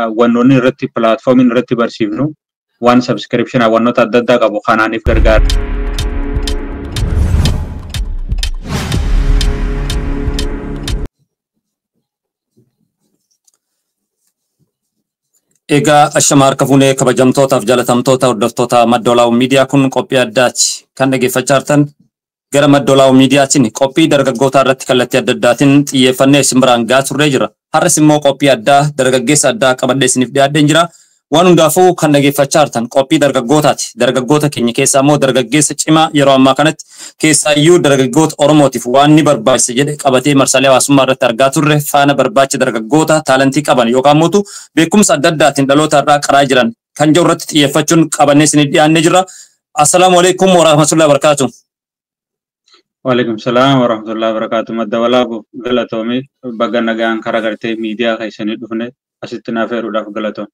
Wannoonni irratti platformiin irratti barsiifnu waan subscription wannoota adda addaa qabu kanaaniif gargaara. Egaa ashama harka fuunee kabajamtootaaf jaalatamtoota hordoftoota Madda Walaabuu Miidiyaa, kun qophii addaati. Kan dhaggeeffachaa jirtan gara Madda Walaabuu Miidiyaatiin qophii dargaggootaa irratti kallattii adda addaatiin xiyyeeffannee isin biraan gahaa turree jira. Har'as immoo qophii addaa dargaggeessa addaa qabadhee isiniif dhiyaadheen jira. Waan hundaafuu kan dhaggeeffachaa jirtan qophii dargaggootaati. Dargaggoota keenya keessaa immoo dargaggeessa cimaa yeroo ammaa kanatti keessaayyuu dargaggoota Oromootiif waan ni barbaachisa jedhe qabatee marsaalee hawaasummaa irratti argaa turre faana barbaacha dargaggoota talentii qaban yookaan mootu beekumsa adda addaatiin dhaloota irraa qaraa jiran kan jiru irratti xiyyeeffachuun qabannee isiniif dhiyaannee jirra. Assalaamu alaikum warahmatullahi wabarakatuh. Waalaikum salaam warahmatullahi wabarakatuh. Madda Walaabuu, galatoomii. Baga nagaan karaa gartee miidiyaa keessanii dhufne asitti naaf eeruudhaaf galatoome.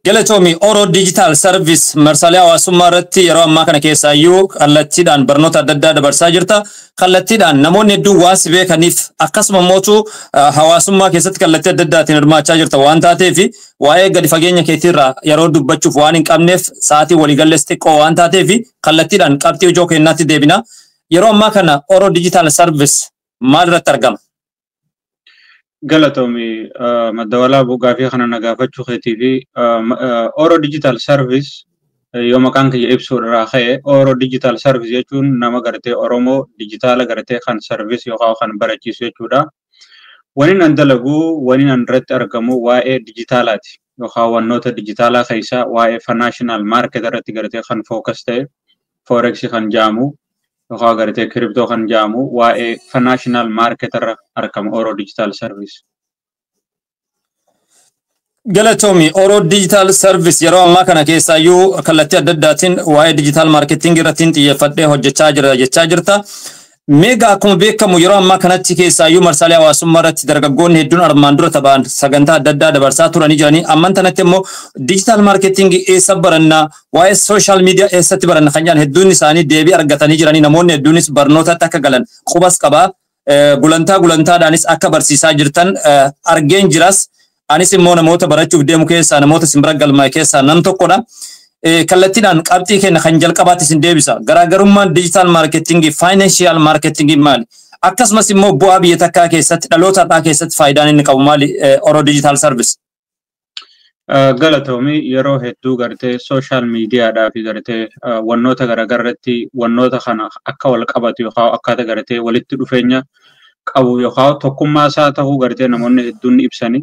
Galatoomi. Oro Digital Service marsaalee hawaasummaa irratti yeroo ammaa kana keessaayyuu kallattiidhaan barnoota adda addaa dabarsaa jirta. Kallattiidhaan namoonni hedduun waan si beekaniif, akkasuma mootu hawaasummaa keessatti kallattii adda addaatiin hirmaachaa jirta waan taateef, waa'ee gadi fageenya keetiirraa yeroo dubbachuuf waan hin qabneef, sa'aatii waliigallees xiqqoo waan taateef, kallattiidhaan qabxii ijoo kennaatti deebina. Yeroo ammaa kana Oro Digital Service maal irratti argama? Galatoomi, Madda Walaabuu, gaafii kana na gaafachuu keetii fi Oro Digital Service yoo maqaan kiyya ibsuu irraa ka'e, Oro Digital Service jechuun nama gartee Oromoo dijitaala gartee kan service yookaan kan barachiisu jechuudha. Wani an dalagu, wani an irratti argamu waa'ee dijitaalaati yookaan wannoota dijitaalaa keessaa waa'ee financial market irratti gartee kan focus ta'e, forex kan jedhamu yookaan gartee crypto kan jedhamu, waa'ee financial market irra argama Oro Digital Service. Galatoomi. Oro Digital Service yeroo ammaa kana keessaayyuu kallattii adda addaatiin waa'ee digital marketing irratti xiyyeeffadhee hojjechaa jira jechaa jirta. Meegaa akkuma beekamu yeroo ammaa kanatti keessaayyuu marsaalee hawaasummaa irratti dargaggoonni hedduun armaan dura taphaan sagantaa adda addaa dabarsaa turanii jiranii, amman tanatti immoo digital marketing eessa barannaa, waa'ee social media eessatti baranna kan jedhan hedduun isaanii deebii argatanii jiranii, namoonni hedduunis barnootatti akka galan qubas qabaa, gulantaa gulantaadhaanis akka barsiisaa jirtan argeen jiras. Anis immoo namoota barachuuf deemu keessaa, namoota isin bira galmaa'e keessaa nam tokkodha. Kallattiidhaan qabxii keenya kan jalqabaatti isin deebisa. Garaagarummaan digital marketingii financial marketingii maali? Akkasumas immoo bu'aa biyya takkaa keessatti dhaloota har'aa keessatti faayidaan inni qabu maali? Oro Digital Service. Galatoomi. Yeroo hedduu gartee social mediadhaa fi gartee wannoota garaagaraa irratti wannoota kana akka wal qabatu yookaan akkaataa gartee walitti dhufeenya qabu yookaan tokkummaa isaa ta'uu gartee namoonni hedduun ibsani.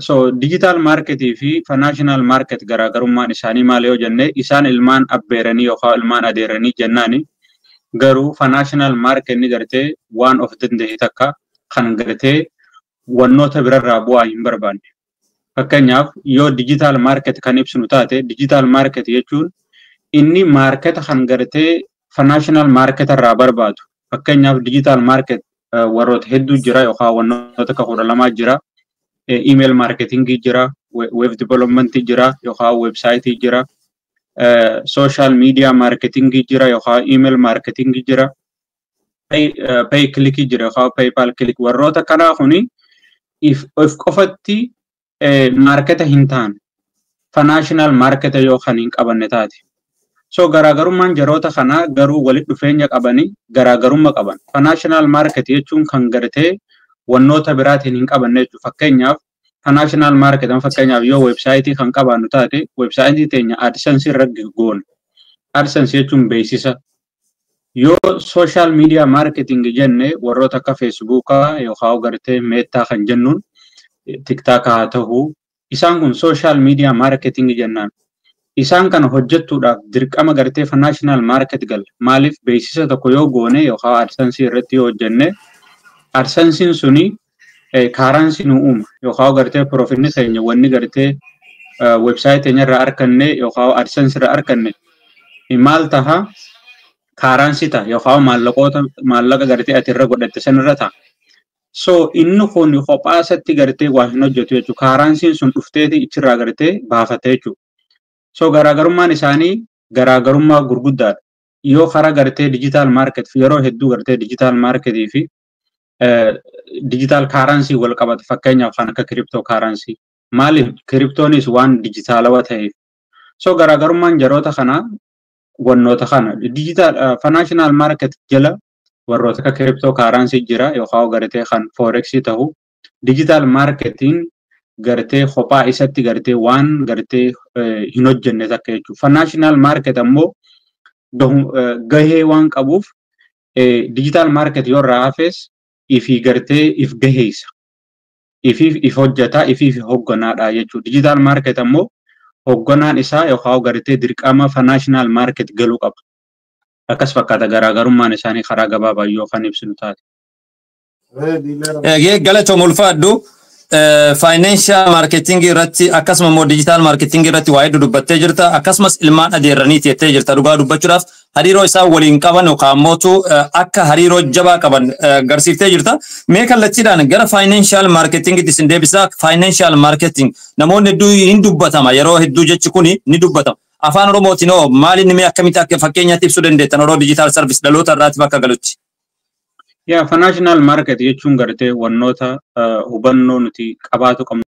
So digital marketii fi financial market garaagarummaan isaanii maal yoo jenne, isaan ilmaan abbeeranii yookaan ilmaan adeeranii jennaani, garuu financial market ni gartee waan of danda'e takka kan gartee wannoota birarraa bu'aa hin barbaanne. Fakkeenyaaf yoo digital market kan ibsinu taate, digital market jechuun inni marketa kan gartee financial market irraa barbaadu. Fakkeenyaaf digital market warroota hedduu jira yookaan wannoota akka 12 jira. Email marketingii jira, web development jira yookaan website jira, social media marketingii jira yookaan email marketingii jira, pay click jira yookaan PayPal click. Warroota kanaa kuni if qofatti marketa hin taane, financial market yoo kan hin qabanne taate. So garaagarummaan jaroota kanaa garuu walitti dhufeenya qabanii garaagarummaa qaban. Financial market jechuun kan gartee wannoota biraatiin hin qabanne jechuudha. Fakkeenyaaf financial market, fakkeenyaaf yoo website kan qabaannu taate, website teenya AdSense irra goona. AdSense jechuun beeksisa. Yoo social media marketing jenne, warroota akka Facebookaa yookaan gartee Meta kan jennuun, TikTok haa ta'u, isaan kun social media marketing jennaan. Isaan kana hojjechuudhaaf dirqama gartee financial market galla. Maaliif? Beeksisa tokko yoo goone yookaan AdSense irratti yoo hojjenne, AdSensiin suni currency nu uuma yookaan gartee profitni keenya wanni gartee website keenya irraa arganne yookaan AdSense irraa arganne maal taha? Currency ta'a yookaan maallaqoota maallaqa gartee ati irra godhatte sanirra ta'a. So inni kun kophaa isatti gartee waa hin hojjetu jechuudha. Currencyn sun dhufteeti ichirraa gartee baafate jechuudha. So garaagarummaan isaanii garaagarummaa gurguddaadha. Yoo karaa gartee digital market, yeroo hedduu gartee digital marketii fi Digital currency wal qabata, fakkeenyaaf kan akka crypto currency. Maaliif cryptoonis waan dijitaalawaa ta'eef. So garaagarummaan jaroota kanaa wannoota kana digital financial market jala warroota akka crypto currency jira yookaan gartee kan forex ta'u, digital marketing gartee kophaa isatti gartee waan gartee hin hojjenne takka jechuudha. Financial market ammoo gahee waan qabuuf digital market yoo irraa hafes ifii gartee if gaheessa. Ifiif if hojjeta, ifiif hogganaadha jechuudha. Digital market ammoo hogganaan isaa yookaan gartee dirqama financial market galuu qaba. Akkas fakkaata garaagarummaan isaanii karaa gabaabaa yoo kan ibsinu taate. Galatoom, ulfaadhu. Financial marketing irratti akkasuma immoo digital marketing irratti waa hedduu dubbattee jirta, akkasumas ilmaan adeerraniiti jettee jirta. Dhugaa dubbachuudhaaf hariiroo isaan waliin qaban yookaan mootu akka hariiroo jabaa qaban agarsiiftee jirta. Mee kallattiidhaan gara financial marketing itti isin deebisa. Financial marketing namoonni hedduu hin dubbatama, yeroo hedduu jechi kuni ni dubbatama. Afaan Oromootiin hoo maaliin mee akkamitti akka fakkeenyaatti ibsuu dandeettan Oro Digital Service dhaloota irraatiif akka galutti? Yaa, financial market jechuun gartee wannoota hubannoo nuti qabaatu qabnu.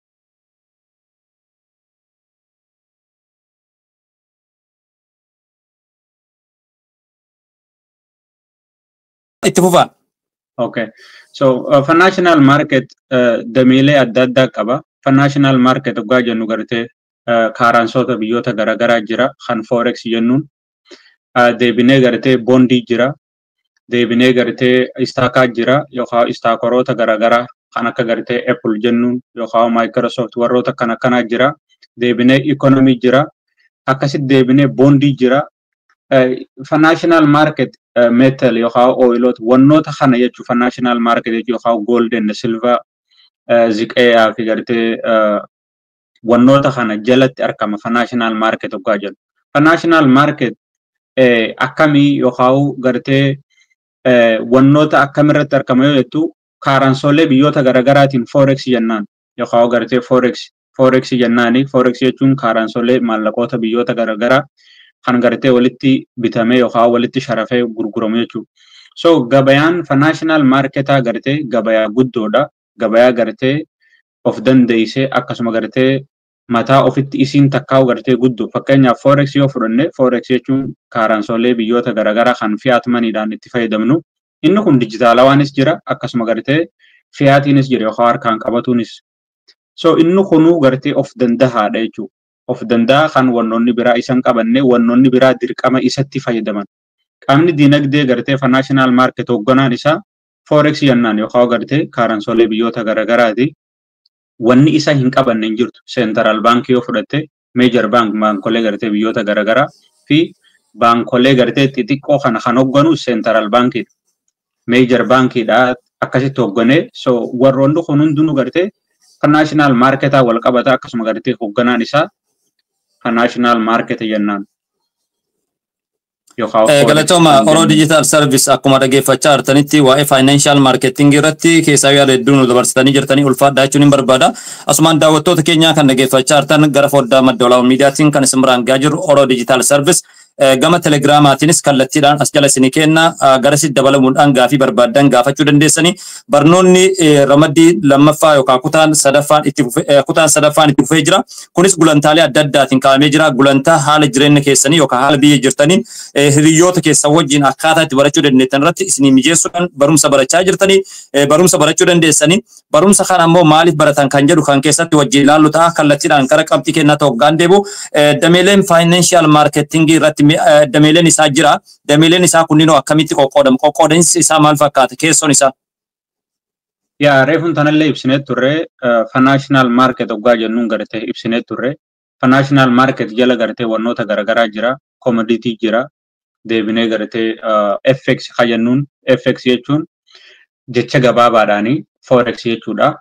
Itti fufaa. Okay. So financial market dameelee adda addaa qaba. Financial market dhugaa jennu gartee currencyota biyyoota garaagaraa jira kan forex jennuun. Deebinee gartee bondii jira. Deebinee gartee stockaa jira yookaan stockoroota garaagaraa kan akka gartee Apple jennuun yookaan Microsoft, warroota kan akkanaa jira. Deebinee economy jira. Akkasitti deebinee bondii jira. Financial market metal yookaan oiloota, wannoota kana jechuun financial market jechuun yookaan gold and silver, ziqeeyaa fi gartee wannoota kana jalatti argama financial market hoggaa jedhu. Financial market akkamii yookaan gartee wannoota akkamirratti argama yoo jettu, currencyolee biyyoota garaagaraatiin forex jennaan yookaan gartee forex jennaani. Forex jechuun currencyolee, maallaqoota biyyoota garaagaraa kan gartee walitti bitamee yookaan walitti sharafee gurguramu jechuudha. So gabayaan financial marketaa gartee gabayaa guddoodha. Gabayaa gartee of dandeessee akkasuma gartee mataa ofitti isiin takkaa'u gartee guddoo. Fakkeenyaaf forex yoo fudhanne, forex jechuun currencyolee biyyoota garaagaraa kan fiat moneydhaan itti fayyadamnu. Inni kun dijitaalawaanis jira, akkasuma gartee fiatiinis jira yookaan harkaan qabatuunis. So inni kunuu gartee of dandahaadha jechuudha. Of danda'a kan wannoonni biraa isan qabanne, wannoonni biraa dirqama isatti fayyadaman. Qaamni diinagdee gartee financial market hoogganaan isaa forex jennaan yookaan gartee currencyolee biyyoota garaagaraati. Wanni isa hin qabanne hin jirtu. Central baankii yoo fudhatte, major bank, baankolee gartee biyyoota garaagaraa fi baankolee gartee xixiqqoo kana kan hoogganu central baankiidha. Major baankiidha akkasitti hoogganee. So warroonni kun hundinuu gartee financial marketaa wal qabata, akkasuma gartee hoogganaan isaa financial market jennaan. Galatooma Oro Digital Service, akkuma dhaggeeffachaa jirtanitti waa'ee financial marketing irratti keessaa yaada hedduu nu dabarsitanii jirtanii, ulfaadhaa jechuun hin barbaada. Asumaan daawwattoota keenyaa kan dhaggeeffachaa jirtan, gara foddaa Madda Walaabuu Miidiyaatiin kan isin biraan gahaa jiru Oro Digital Service gama telegiraamaatiinis kallattiidhaan as jala isinii kenna, garasitti dabalamuudhaan gaafii barbaaddan gaafachuu dandeessanii. Barnoonni ramaddii lammaffaa yookaan kutaan sadaffaan itti fufee jira. Kunis gulantaalee adda addaatiin kaa'amee jira. Gulantaa haala jireenya keessanii yookaan haala biyya jirtaniin hiriyoota keessan wajjin akkaataa itti barachuu dandeettan irratti isinii mijeessuudhaan barumsa barachaa jirtanii, barumsa barachuu dandeessanii. Barumsa kana ammoo maaliif baratan kan jedhu kan keessatti wajjin ilaallu ta'a. Kallattiidhaan gara qabxii kennaa ta'u hoggaan deebi'u, dameeleen financial marketing irratti dameeleen isaa jira. Dameeleen isaa kunniin akkamitti qoqqoodamu? Qoqqoodinsi isaa maal fakkaata? Keessoon isaa? Yaa, reefuun tanallee ibsinee turre. Financial market hoggaa jennuun gartee ibsinee turre. Financial market jala gartee wannoota garaagaraa jira. Commodity jira. Deebinee gartee FX ka jennuun, FX jechuun jecha gabaabaadhaani forex jechuudha.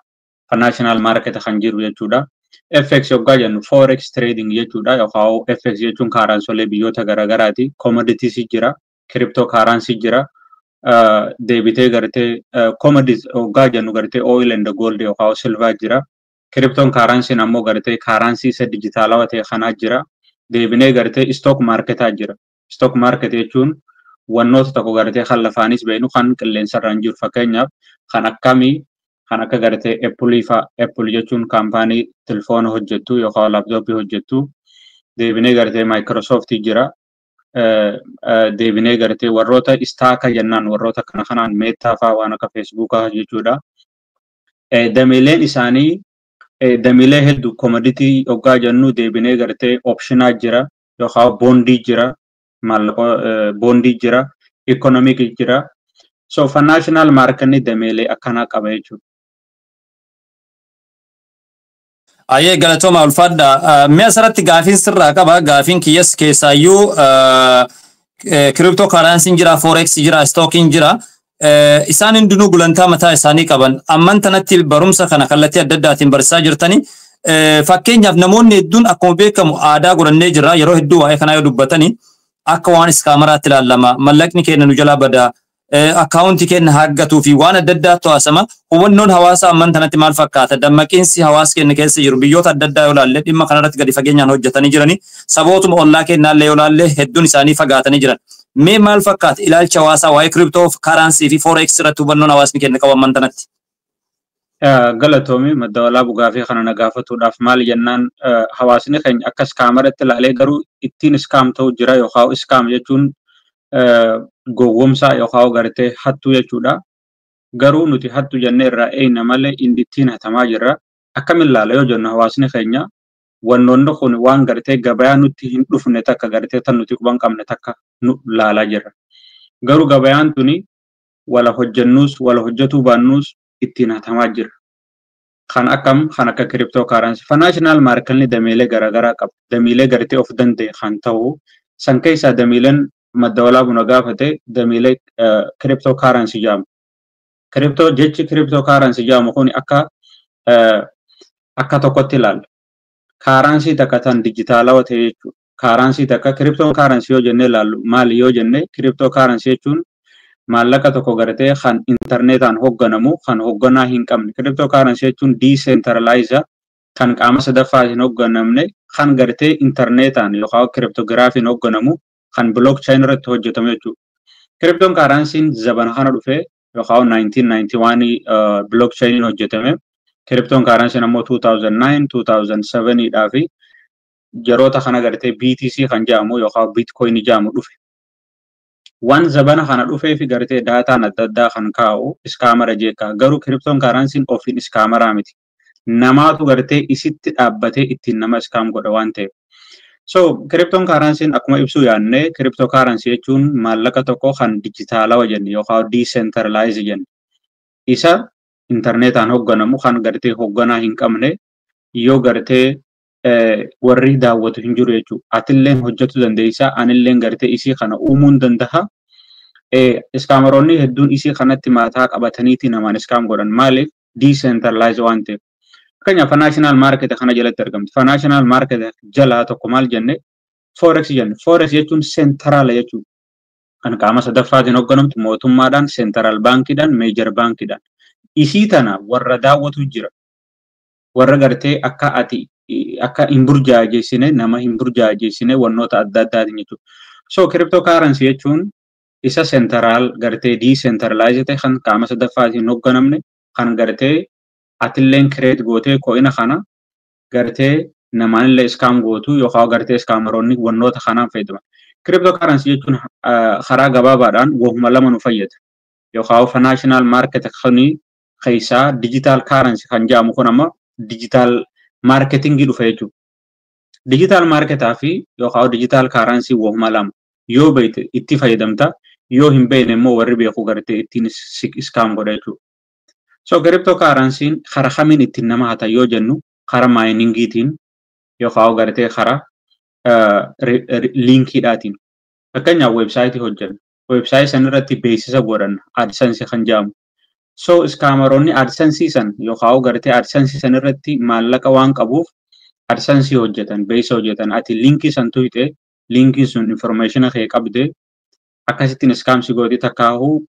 Financial market kan jiru jechuudha. FX hoggaa jennu forex trading jechuudha. Yookaan FX jechuun currencyolee biyyoota garaagaraati. Commodities jira. Crypto currency jira. Deebitee gartee commodities hoggaa jennu gartee oil and gold yookaan silver jira. Crypto currency ammoo gartee currency isa dijitaalawaa ta'e kanaa jira. Deebinee gartee stock marketaa jira. Stock market jechuun Wannoota tokko gartee kan lafaanis beeknu kan qilleensarraan jiru, fakkeenyaaf kan akkamii, kan akka gartee Appleii fa'a. Apple jechuun kaampaanii telefoona hojjettu yookaan laaptooppii hojjettu. Deebinee gartee Microsoft jira. Deebinee gartee warroota stocka jennaan, warroota kana kanaan Meta fa'a, waan akka Facebookaa jechuudha. Dameeleen isaanii dameelee hedduu. Commodity hoggaa jennu, deebinee gartee optionaa jira yookaan bondii jira, maallaqa bondii jira, economic jira. So financial market dameelee akkanaa qaba jechuudha. Ayyee, galatooma, ulfaadha. Mi'a asirratti gaafiin sirraa qaba. Gaafiin kiyyas keessaayyuu crypto currencyn jira, forex jira, stockiin jira. Isaan hundinuu gulantaa mataa isaanii qaban. Amman tanatti barumsa kana kallattii adda addaatiin barsiisaa jirtani. Fakkeenyaaf namoonni hedduun akkuma beekamu aadaa godhannee jirra. Yeroo hedduu waa'ee kanaa yoo dubbatani akka waan scammeraatti ilaallama. Mallaqni keenya nu jalaa bada. Akkaawuntii keenya haaggatuu fi waan adda addaa to'asama. Hubannoon hawaasaa amman tanatti maal fakkaata? Dammaqiinsi hawaasa keenya keessa jiru, biyyoota adda addaa yoo ilaalle dhimma kanarratti gadi fageenyaan hojjetanii jirani. Sabootuma ollaa keenyaallee yoo ilaalle hedduun isaanii fagaatanii jiran. Mee maal fakkaata ilaalcha hawaasaa waa'ee crypto currency fi forex irratti, hubannoon hawaasni keenya qabu amman tanatti? Galatoomi, Madda Walaabuu, gaafii kana na gaafatuudhaaf. Maal jennaan, hawaasni keenya akka scammeratti ilaalee garuu ittiin scam ta'u jira, yookaan scam jechuun gowwomsaa yookaan gartee hattuu jechuudha. Garuu nuti hattuu jennee irraa eeyna malee inni ittiin hatamaa jirra. Akkamiin ilaala yoo jennu, hawaasni keenya wannoonni kun waan gartee gabayaa nutti hin dhufne takka, gartee tan nuti quban qabne takka nu laalaa jirra. Garuu gabayaan tuni wala hojjennuus wala hojjetuu baannuus ittiin hatamaa jira. Kan akkam? Kan akka crypto currency. Financial marketni dameelee garaagaraa qaba. Dameelee gartee of danda'e kan ta'u san keessaa dameeleen Madda Walaabuu na gaafate dameelee crypto currency jedhamu. Crypto jechi crypto currency jedhamu kun akka tokkotti ilaalla. Currency takka tan dijitaalawaa ta'e jechuudha. Currency takka crypto currency yoo jennee ilaallu maali yoo jenne, crypto currency jechuun maallaqa tokko gartee kan intarneetaan hoogganamu, kan hoogganaa hin qabne. Crypto currency jechuun decentralized, kan qaama sadaffaa hin hoogganamne, kan gartee intarneetaan yookaan cryptographyn hoogganamu, kan blockchain irratti hojjetamu jechuudha. Crypton currencyn zabana kana dhufee yookaan 1991 blockchainiin hojjetame. Crypton currencyn ammoo 2009, 2007 dhaa fi yeroota kana gartee BTC kan jedhamu yookaan Bitcoin jedhamu dhufe. Waan zabana kana dhufee fi gartee dataan adda addaa kan kaa'u scammera jeekaa, garuu crypton currencyn ofiin scammeraa miti. Namaatu gartee isitti dhaabbatee ittiin nama scam godha waan ta'eef. So crypton currencyn akkuma ibsuu yaadne, crypto currency jechuun maallaqa tokko kan dijitaalawa jenne yookaan decentralized jenne. Isa intarneetaan hoogganamu, kan gartee hoogganaa hin qabne, yoo gartee warri daawwatu hin jiru jechuudha. Atilleen hojjetuu dandeessa, anilleen gartee isii kana uumuu hin danda'a. Scammeroonni hedduun isii kanatti mataa qabataniiti namaan scam godhan. Maaliif? Decentralized waan ta'eef. Fakkeenyaaf financial market kana jalatti argamti. Financial market jalaa tokko maal jenne? Forex jenne. Forex jechuun centrala jechuudha. Kan qaama sadaffaatiin hoogganamtu, mootummaadhaan, central baankiidhaan, major baankiidhaan. Isii tana warra daawwatu jira. Warra gartee akka ati akka hin burjaajeessine, nama hin burjaajeessine wannoota adda addaatiin jechuudha. So crypto currency jechuun isa central gartee decentralized ta'e, kan qaama sadaffaatiin hoogganamne, kan gartee atilleen create gootee coina kana gartee namaanillee scam gootu yookaan gartee scammeroonni wannoota kanaan fayyadaman. Crypto currency jechuun karaa gabaabaadhaan wahuma lama nu fayyada. Yookaan financial market kuni keessaa digital currency kan jedhamu kun amma digital marketingii dhufa jechuudha. Digital marketaa fi yookaan digital currency wahuma lama. Yoo beekte itti fayyadamta, yoo hin beekne immoo warri beeku gartee ittiin scam godha jechuudha. So crypto currencyn karaa kamiin ittiin nama hata yoo jennu, karaa miningiitiin yookaan gartee karaa linkiidhaatiin. Fakkeenyaaf websiteii hojjenna. Websiteii san irratti beeksisa godhanna, AdSense kan jedhamu. So scammeroonni AdSense san yookaan gartee AdSense san irratti maallaqa waan qabuuf AdSense hojjetan, beeksisa hojjetan. Ati linkii san tuyxe, linkiin sun information kee qabde, akkasittiin scam si gooti. Takkaahuu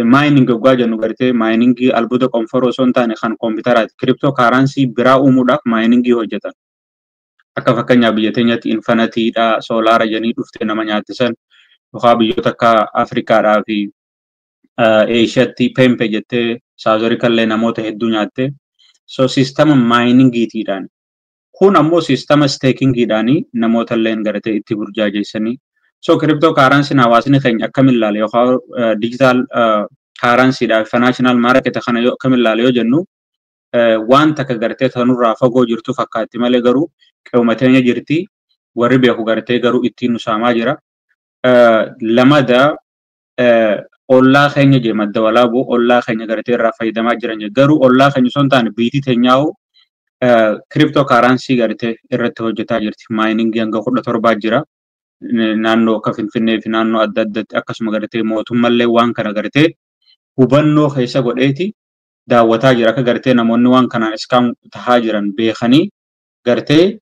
mining hoggaa jennu, gartee miningii albuuda qonforoo osoo hin taane kan koompitaraati. Crypto currency biraa uumuudhaaf miningii hojjetan. Akka fakkeenyaaf biyya teenyatti Infinitydha, Solana jedhanii dhufte nama nyaattisan. Yookaan biyyoota akka Afrikaadhaa fi Eeshiyaatti PenPay jettee South Africallee namoota hedduu nyaatte. So siistama miningiitiidhaan. Kun ammoo siistama stakingiidhaan namoota illee gartee itti burjaajeessanii. So crypto currencyn hawaasni keenya akkamiin ilaala yookaan digital currencydhaa fi financial market kana akkamiin ilaala yoo jennu, waan takka gartee tanurraa fagoo jirtu fakkaatti malee garuu qe'uma jirti, warri beeku gartee garuu ittiin nu saamaa jira. Lamada ollaa keenya jee Madda Walaaboo ollaa keenya gartee irraa fayyadamaa jiran, garuu ollaa keenya osoo hin taane biitii teenyaa'u crypto currency gartee irratti hojjetaa jirti. Miningii hanga 17 jira. Naannoo akka Finfinnee fi naannoo adda addaatti akkasuma gartee mootummallee waan kana gartee hubannoo keessa godheeti daawwataa jira. Akka gartee namoonni waan kanaan scam tahaa jiran beekanii gartee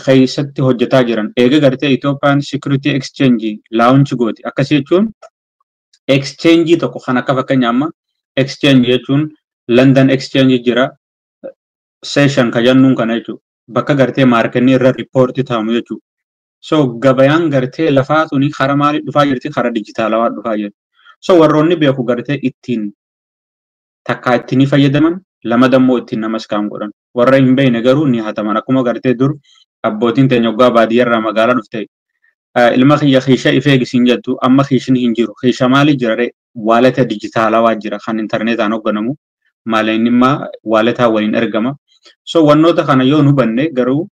keessatti hojjetaa jiran. Eega gartee Itoophiyaan Security Exchange launch gooti. Akkasii jechuun exchange tokko kan akka fakkeenya amma exchange jechuun London Exchange jira. Session ka jennuun kana jechuudha. Bakka gartee marketni irra report ta'amu jechuudha. So gabayaan gartee lafaa tuni karaa maalii dhufaa jirti? Karaa dijitaalawaa dhufaa jirti. So warroonni beeku gartee ittiin takkaa ittiin ni fayyadaman, lama dammoo ittiin nama scam godhan. Warra hin beekne garuu ni hataman. Akkuma gartee dur abbootiin teenya waggaa baadiyyaarraa magaalaa dhufte, "Ilma kiyya, kiisha ifee eegisiin" jettu, amma kiishni hin jiru. Kiisha maalii jira ree? Walleta dijitaalawaa jira kan intarneetaan hoogganamu. Maaleen immoo walletaa waliin ergama. So wannoota kana yoo hin hubanne garuu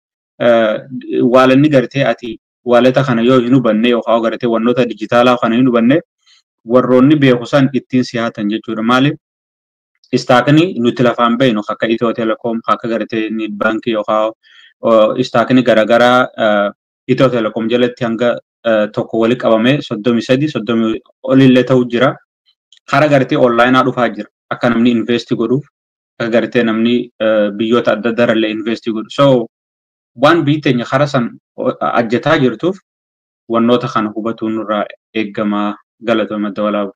walletni gartee ati walleta kana yoo hin hubanne yookaan gartee wannoota dijitaalaa kana hin hubanne, warroonni beeku san ittiin si hatan jechuudha. Maaliif stockni nuti lafaan beeknu akka Itiyoo Telekoom, akka gartee Niid Baankii yookaan stockni garaagaraa Itiyoo Telekoom jalatti hanga tokko wali qabamee 33, 30 olillee ta'uu jira. Karaa gartee onlineaa dhufaa jira. Akka namni invest godhuuf, akka gartee namni biyyoota adda addaa irrallee invest godhu. So waan biyyi teenya karaa san ajjataa jirtuuf wannoota kana hubatuun nurraa eeggamaa. Galatooma, Madda Walaabu.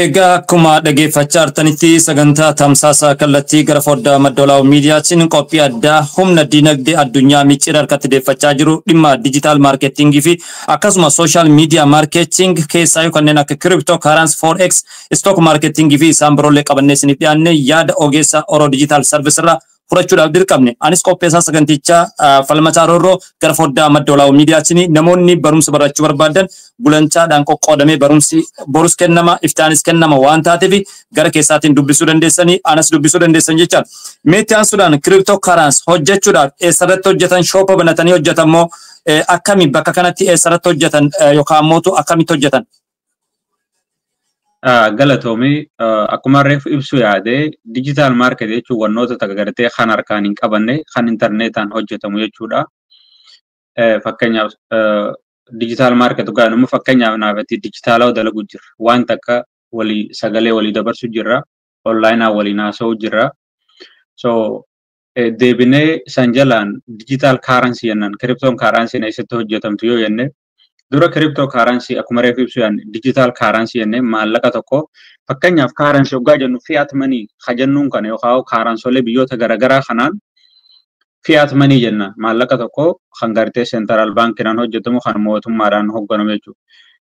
Egaa akkuma dhaggeeffachaa jirtanitti, sagantaa tamsaasa kallattii gara foddaa Madda Walaabuu Miidiyaatiin qophii addaa humna dinagdee addunyaa micciira harkatti deeffachaa jiru, dhimma digital marketingii fi akkasuma social media marketing keessaa kanneen akka crypto currency, forex, stock marketingii fi isaan biroollee qabannee isiniif dhiyaanne yaada ogeessa Oro Digital Service irraa fudhachuudhaaf dirqamne. Anis qopheessaa sagantichaa Falmataa Roorroo gara foddaa Madda Walaabuu Miidiyaatiin. Namoonni barumsa barachuu barbaadan gulantaadhaan qoqqoodamee barumsi borus kennama, iftaanis kennama waan taateef gara keessaatiin dubbisuu dandeessanii, anas dubbisuu dandeessan jecha. Meetti aansuudhaan crypto currency hojjechuudhaaf eessarratti hojjetan? Shopa banatanii hojjetan moo akkami? Bakka kanatti eessarratti hojjetan yookaan mootu akkamitti hojjetan? Galatoomii. Akkuma reefu ibsu yaade, digital market jechuun wannoota takka gartee kan harkaan hin qabanne kan intarneetaan hojjetamu jechuudha. Fakkeenyaaf digital market dhugaa nama fakkeenyaaf naafatti dijitaalaa dalagu jira. Waan takka walii sagalee walii dabarsu jirra. Onlineaa waliin haasa'u jirra. So deebinee san jalaan digital currency jennaan, crypton currencyn eessatti hojjetamtu yoo jenne, dura crypto currency akkuma reefu ibsu yaanne digital currency jenne, maallaqa tokko fakkeenyaaf currency hoggaa jennu fiat money hajennuun kana yookaan currencylee biyyoota garaagaraa kanaan fiat money jenna, maallaqa tokko kan gartee central baankiidhaan hojjetamu, kan mootummaadhaan hoogganamu jechuudha.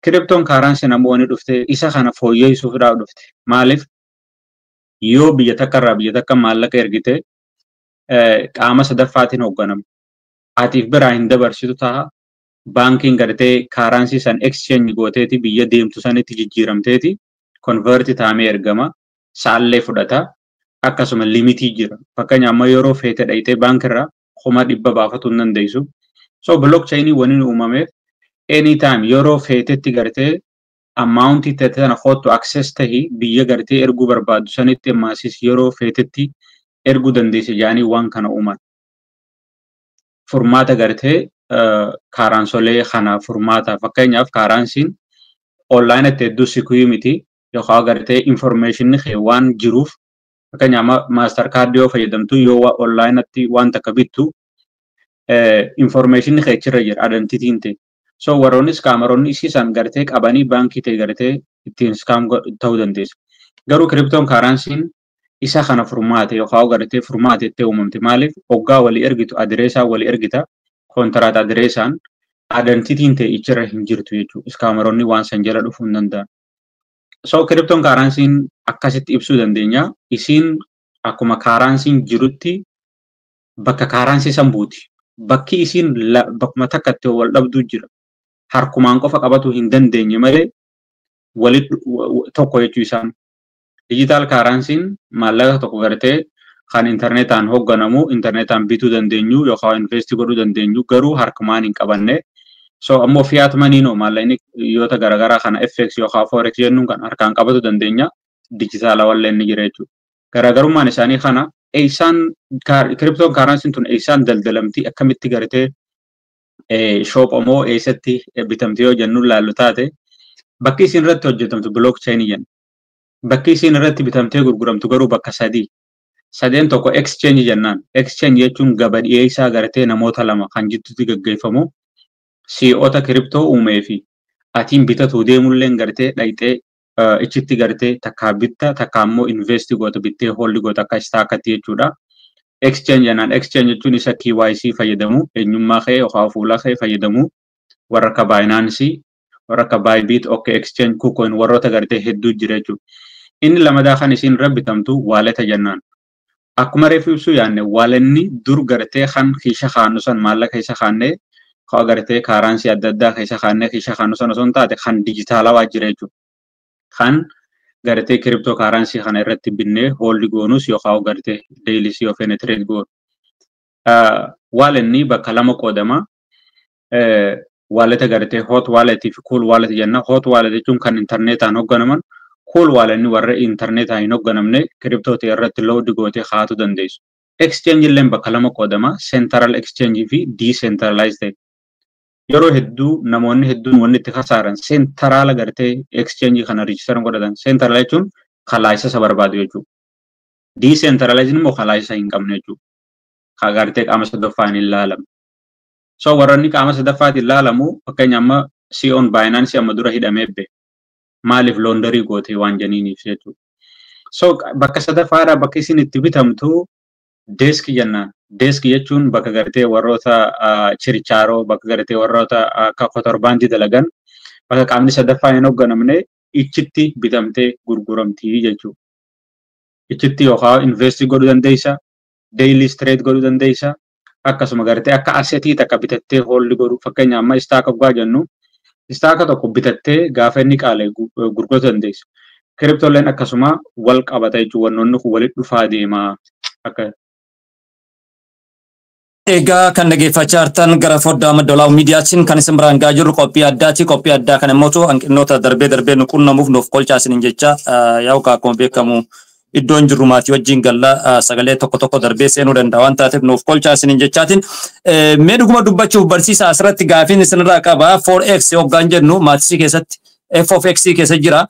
Crypton currencyn ammoo wanni dhufte isa kana fooyyessuudhaaf dhufte. Maaliif? Yoo biyya takka irraa biyya takka maallaqa ergite qaama sadaffaatiin hoogganama. Atiif biraa hin dabarsitu ta'a. Baankiin gartee currency san exchange gooteeti biyya deemtu sanitti jijjiiramteeti convert taamee ergama. Saallee fudhata. Akkasuma limitii jira. Fakkeenya amma yeroo feete dhayitee baankirraa 100,000 baafachuu hin dandeessu. So blockchainii wani uumameef anytime yeroo feetetti gartee amountii ta'e sana kootu access tahii biyya gartee erguu barbaaddu sanitti ammasis yeroo feetetti erguu dandeesse jedhanii waan kana uuman. Furmaata gartee currencylee kana furmaata, fakkeenyaaf currencyn onlineatti hedduu secure miti yookaan gartee informationni kee waan jiruuf, fakkeenyaaf Master Cardii yoo fayyadamtu, yoo onlineatti waan takka bittu informationni kee achirra jira, identityn ta'e. So warroonni scammeroonni isiisan gartee qabanii baankii ta'e gartee ittiin scam ta'uu dandeessu. Garuu crypton currencyn isa kana furmaate yookaan gartee furmaate itti uumamte. Maaliif? Hoggaa walii ergitu addressaan walii ergita, contract addressaan Identityn ta'e ichirra hin jirtu jechuudha. Scammeroonni waan san jala dhufuu hin danda'an. So crypton currencyn akkasitti ibsuu dandeenya. Isiin akkuma currencyn jirutti bakka currency san buuti. Bakki isiin bakkuma takka itti wal dhabduu jira. Harkumaan qofa qabatuu hin dandeenye malee walitti tokko jechuu isaan. Digital currencyn maallaqa tokko gartee kan intarneetaan hoogganamu, intarneetaan bituu dandeenyu yookaan invest godhuu dandeenyu, garuu harkumaan hin qabanne. So ammoo fiat moneynoo, maallaqni biyyoota garaagaraa kana FX yookaan Forex jennuun, kan harkaan qabatu dandeenya, dijitaala wallee ni jira jechuudha. Garaagarummaan isaanii kana. Eessaan crypton currencyn tun eessaan daldalamtii, akkamitti gartee shophamoo, eessatti bitamti yoo jennu laallu taate, bakki isiin irratti hojjetamtu blockchainii jenna. Bakki isiin irratti bitamtee gurguramtu garuu bakka sadii. Sadeen tokko exchange jennaan. Exchange jechuun gaba dhiyeessaa gartee namoota lama kan jidduutti gaggeeffamu, si'oota crypto uumee fi atiin bitatu deemulleen gartee dhayxee ichitti gartee takkaa bitta, takkaa immoo invest goota, bittee hold goota, akka stockatti jechuudha. Exchange jennaan. Exchange jechuun isa KYC fayyadamu, eenyummaa kee yookaan fuula kee fayyadamu, warra akka Binance, warra akka Bybit, OK Exchange, KuCoin, warroota gartee hedduu jira jechuudha. Inni lamadaa kan isiin irra bitamtu walleta jennaan. Akkuma reefu ibsuu yaanne, walletni dur gartee kan kiisha kaannu san, maallaqa keessa kaannee, kan gartee currency adda addaa keessa kaannee kiisha kaannu san osoo hin taate, kan dijitaalawaa jira jechuudha. Kan gartee crypto currency kana irratti binnee hold goonus yookaan gartee dailys yoo feene trade goonu. Walletni bakka lama qoodama. Walleta gartee hot walletii fi cold wallet jenna. Hot wallet jechuun kan intarneetaan hoogganaman. Cold walletni warra intarneetaan hin hoogganamne, crypto ta'e irratti load gootee kaa'atu dandeessu. Exchange illee bakka lama qoodama. Central exchange fi decentralized ta'e. Yeroo hedduu namoonni hedduun wanni itti kasaaran central gartee exchange kana register godhatan. Central jechuun kan license barbaadu jechuudha. Decentralized immoo kan license hin qabne jechuudha. Kan gartee qaama sadaffaan hin ilaalamne. So warroonni qaama sadaffaatiin ilaalamu, fakkeenya amma CEOn Binance amma dura hidhamee be. Maaliif laundry gootee waan janiiniif jechuudha. So bakka sadaffaadhaa bakka isin itti bitamtu desk jennaan. Desk jechuun bakka gartee warroota chirichaaroo, bakka gartee warroota akka kotorbaandii dalagan, bakka qaamni sadaffaan hin hoogganamne ichitti bitamtee gurguramtii jechuudha. Ichitti yookaan invest godhuu dandeessa, daily trade godhuu dandeessa, akkasuma gartee akka assetii takka bitattee hold godhuu. Fakkeenya amma stocka dhugaa jennu, stocka tokko bitattee gaafa inni qaale gurguruu dandeessa. Cryptoleen akkasuma wal qabata jechuudha. Wannoonni kun walitti dhufaa deema akka. Egaa kan dhaggeeffachaa jirtan gara foddaa Madda Walaabuu Miidiyaatiin kan isin biraan gahaa jirru qophii addaati. Qophii addaa kana immoo hanqinoota darbee darbee nu qunnamuuf nuuf qolchaa isiniin jecha. Yaa'u akkuma beekamu iddoon jirru maatii wajjin galla, sagalee tokko tokko darbee seenuu danda'a waan taateef nuuf qolchaa isiniin jechaatiin. Mee dhuguma dubbachuuf, barsiisa, asirratti gaafiin isinirraa qaba. 4x hoggaan jennu mathsii keessatti f of x keessa jira.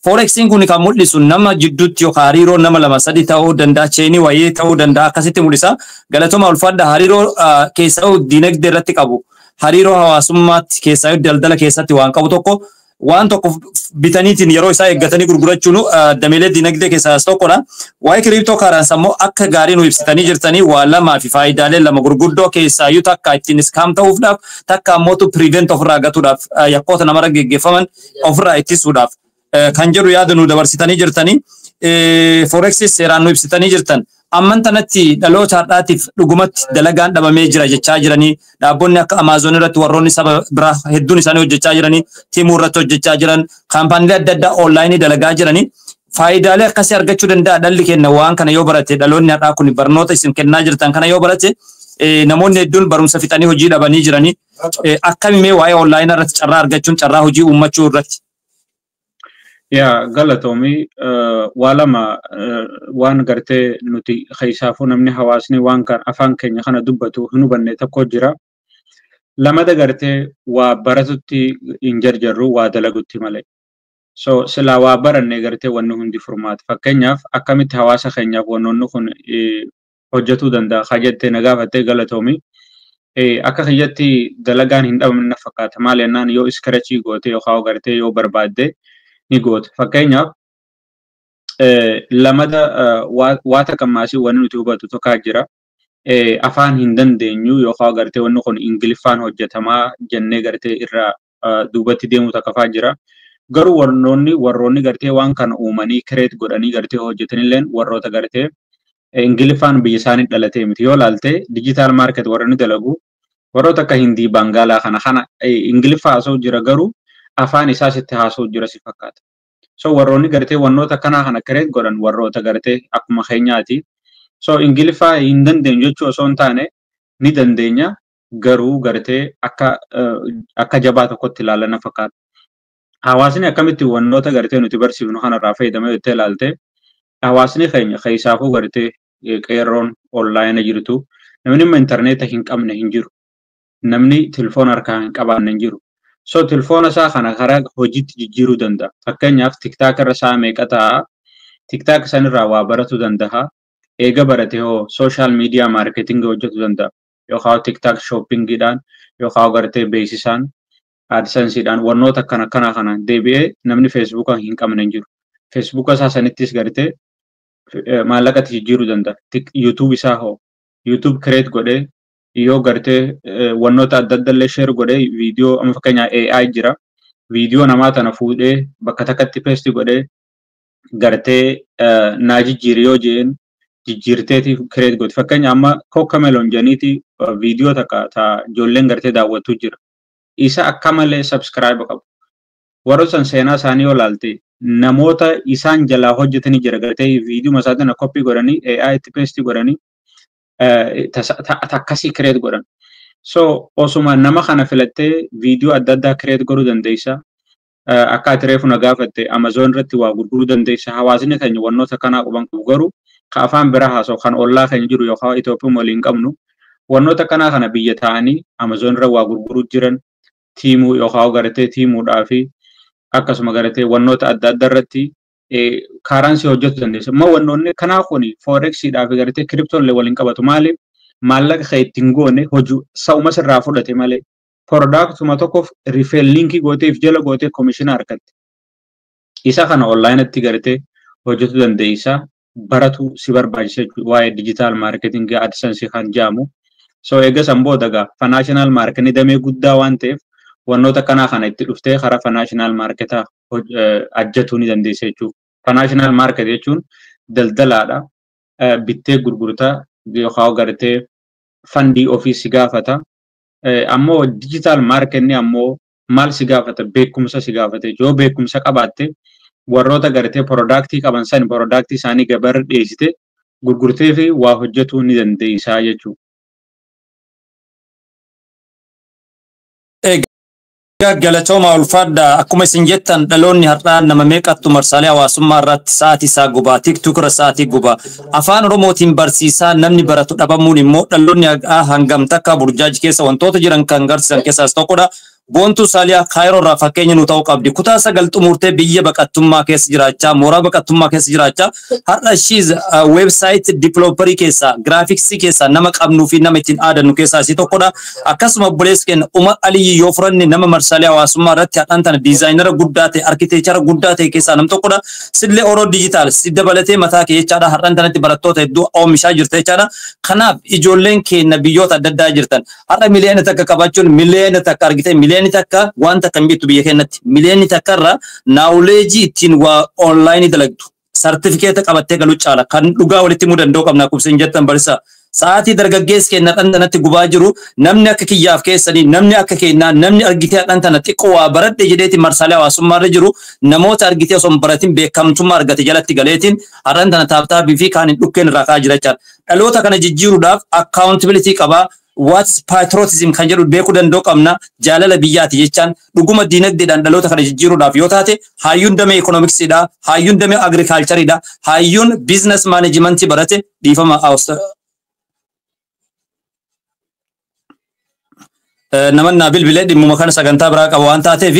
Forexiin kun kan mul'isu nama jidduutti yookaan hariiroo nama lama sadi ta'uu danda'a, chainii wayii ta'uu danda'a, akkasitti mul'isa. Galatoma, ulfaadha. Hariiroo keessaa diinagdee irratti qabu, hariiroo hawaasummaatti keessaa daldala keessatti waan qabu tokko, waan tokko bitaniitiin yeroo isaa eeggatanii gurgurachuun dameelee diinagdee keessaa tokkodha. Waa'ee crypto currency ammoo akka gaarii nu ibsitanii jirtanii, waa lamaa fi faayidaalee lama gurguddoo keessaayyuu takka ittiin scam ta'uudhaaf, takka ammootu prevent ofirraa gatuudhaaf, yakkoota namarra geggeeffaman ofirraa ittisuudhaaf kan jedhu yaada nu dabarsitanii jirtanii. Forexis seeraan nu ibsitanii jirtan. Amman tanatti dhaloota har'aatiif dhugumatti dalagaan dhabamee jira jechaa jiranii, dhaabbonni akka Amazon irratti warroonni saba biraa hedduun isaanii hojjechaa jiranii, Temu irratti hojjechaa jiran, kaampaaniilee adda addaa onlineii dalagaa jiranii, faayidaalee akkasii argachuu danda'a dhalli kenna waan kana yoo barate. Dhaloonni har'aa kun barnoota isin kennaa jirtan kana yoo barate, namoonni hedduun barumsa fixanii hojii dhabanii jiranii, akkamimee waa'ee onlineii irratti carraa argachuun, carraa hojii uummachuu irratti? Yaa galatoomii, waa lama waan gartee nuti keessaafuu namni hawaasni waan kan afaan keenya kana dubbatu hin hubanne tokko jira. Lamada gartee waa baratutti hin jarjarru, waa dalagutti malee. So silaa waa baranne gartee wanni hundi furmaata. Fakkeenyaaf akkamitti hawaasa keenyaaf wannoonni kun hojjetuu danda'a haa jettee na gaafattee, galatoomii. Akka kiyyatti dalagaan hin dhabamne na fakkaata. Maal jennaan, yoo scratchii goote yookaan gartee yoo barbaadde ni goota. Fakkeenyaaf lamada waa takka maasii wanni nuti hubatu tokko jira. Afaan hin dandeenyu yookaan gartee wanni kun Ingiliffaan hojjetamaa jennee gartee irraa duubatti deemu takka fa'aa jira. Garuu warroonni gartee waan kana uumanii create godhanii gartee hojjetanilleen warroota gartee Ingiliffaan biyya isaanii dhalatee miti. Yoo ilaalte, digital market warroonni dalagu warroota akka Hindii, Bangaalaa kana Ingiliffaa haasa'u jira, garuu afaan isaa sitti haasa'u jira si fakkaata. So warroonni gartee wannoota kanaa kana create godhan warroota gartee akkuma keenyaati. So Ingiliffaa hin dandeenyu jechuu osoo hin taane, ni dandeenya, garuu gartee akka jabaa tokkotti ilaalana fakkaata. Hawaasni akkamitti wannoota gartee nuti barsiifnu kanarraa fayyadamee jettee ilaalte, hawaasni keenya keessaafuu gartee qeerroon online jirtu, namni immoo intarneeta hin qabne hin jiru. Namni telefoona harkaa hin qabaanne hin jiru. So telefoona isaa kana karaa hojiitti jijjiiruu danda'a. Fakkeenyaaf, TikTok irra isaa meeqa ta'a? TikTok sanirraa waa baratuu danda'a. Eega barate hoo, social media marketingii hojjetuu danda'a. Yookaan TikTok shoppingiidhaan yookaan gartee beeksisaan, AdSenseidhaan, wannoota akkana akkanaa kana deebi'ee namni Facebooka hin qabne hin jiru. Facebooka isaa sanittis gartee maallaqatti jijjiiruu danda'a. YouTube isaa hoo, YouTube create godhee yoo gartee wannoota adda adda illee share godhee, viidiyoo amma fakkeenyaaf AI jira. Viidiyoo namaa tana fuudhee bakka takkatti paste godhee gartee naa jijjiiri yoo jeen, jijjiirteeti create godhi. Fakkeenya amma Cocomelon jeniiti viidiyoo takka ta ijoolleen gartee daawwattu jira. Isa akka malee subscribe qabu. Warra san seenaa isaanii yoo ilaalte, namoota isaan jalaa hojjetanii jira, gartee viidiyoo isaa tana copy godhanii AI itti paste godhanii akkasii create godhan. So osuma nama kana filattee viidiyoo adda addaa create godhuu dandeessa. Akka ati reefu na gaafatte, Amazon irratti waa gurguruu dandeessa. Hawaasni keenya wannoota kanaa quban qabu, garuu ka afaan biraa haasa'u kan ollaa keenya jiru yookaan Itoophiyaa waliin qabnu wannoota kanaa kana biyya ta'anii Amazon irra waa gurguruu jiran, Temu yookaan gartee Temuudhaa fi akkasuma gartee wannoota adda addaa irratti currency hojjetu dandeessa. Amma wannoonni kanaa kun forexiidhaa fi gartee crypto illee waliin qabatu. Maaliif? Maallaqa kan ittiin goone hojii sa'uma sirraa fudhate malee, productuma tokkoof referral linkii gooteef jala gootee commissiona argatte. Isa kana onlineatti gartee hojjetu dandeessa. Baratu si barbaachisa jechuudha waa'ee digital marketingii, AdSense kan jedhamu. So eega san booda gaa financial marketii damee guddaa waan ta'eef, wannoota kanaa kana itti dhuftee karaa financial marketaa ajjatuu ni dandeessa jechuudha. Financial market jechuun daldalaadha. Bittee gurgurtaa yookaan gartee fundii ofii si gaafata. Ammoo digital marketing ammoo maal si gaafata? Beekumsa si gaafata. Yoo beekumsa qabaatte, warroota gartee productii qaban san productii isaanii gabaarra dhiyeessite gurgurtee fi waa hojjetuu ni dandeessaa jechuudha. Galatooma, ulfaadha. Akkuma isin jettan, dhaloonni har'aa nama meeqattu marsaalee hawaasummaa irratti sa'aatii isaa gubaa, TikTok irra sa'aatii gubaa. Afaan Oromootiin barsiisaa namni baratu dhabamuun immoo dhaloonni har'aa hangam takka burjaaji keessa wantoota jiran kan garsiisan keessaas tokkodha. Boontuu Saaliyaa Kaayiroo irraa fakkeenya nu ta'uu qabdi. Kutaa 9 xumurtee biyya baqattummaa keessa jiraachaa, mooraa baqattummaa keessa jiraachaa, har'a ishiis website developerii keessaa, graphicsii keessaa nama qabnuu fi nama ittiin aadannu keessaa isii tokkodha. Akkasuma obboleessi keenya Umar Aliyyi yoo furanne, nama marsaalee hawaasummaa irratti har'aan tana designera guddaa ta'e, architecture guddaa ta'e keessaa nam tokkodha. Sillee Oroo Digital si dabalatee mataa kee jechaadha. Har'aan tanatti barattoota hedduu oomishaa jirta jechaadha. Kanaaf ijoolleen keenya biyyoota adda addaa jirtan, har'a 1 miliyoona qabaachuun, 1 miliyoona argite, 1 miliyoonni waan takka hin beektu biyya keenyatti. 1 miliyoonni irra knowledgeii ittiin waa onlineii dalagdu sartifikeeta qabattee galuu caala. Kan dhugaa walitti himuu danda'u qabna, akkuma isin jettan barsiisa. Sa'aatii dargaggeessi keenya dhandhanatti gubaa jiru, namni akka kiyyaaf keessanii, namni akka keenyaa, namni argitee dhandhana tana xiqqoo waa baradhe jedheeti marsaalee hawaasummaa irra jiru, namoota argitee osoo hin baratin beekamtummaa argate jalatti galeetiin har'an tana tap tapii fi kaan hin dhukkeen irraa ka'aa jira jechaadha. Dhaloota kana jijjiiruudhaaf accountability qabaa. What's patriotism kan jedhu beekuu danda'u qabna. Jaalala biyyaati jechaan dhuguma diinagdeedhaan dhaloota kana jijjiiruudhaaf yoo taate, hayyuun damee economicsiidha, hayyuun damee agricultureiidha, hayyuun business managementii barate, dhiifama, naman naa bilbilee dhimmuma kana sagantaa biraa qaba waan taateef,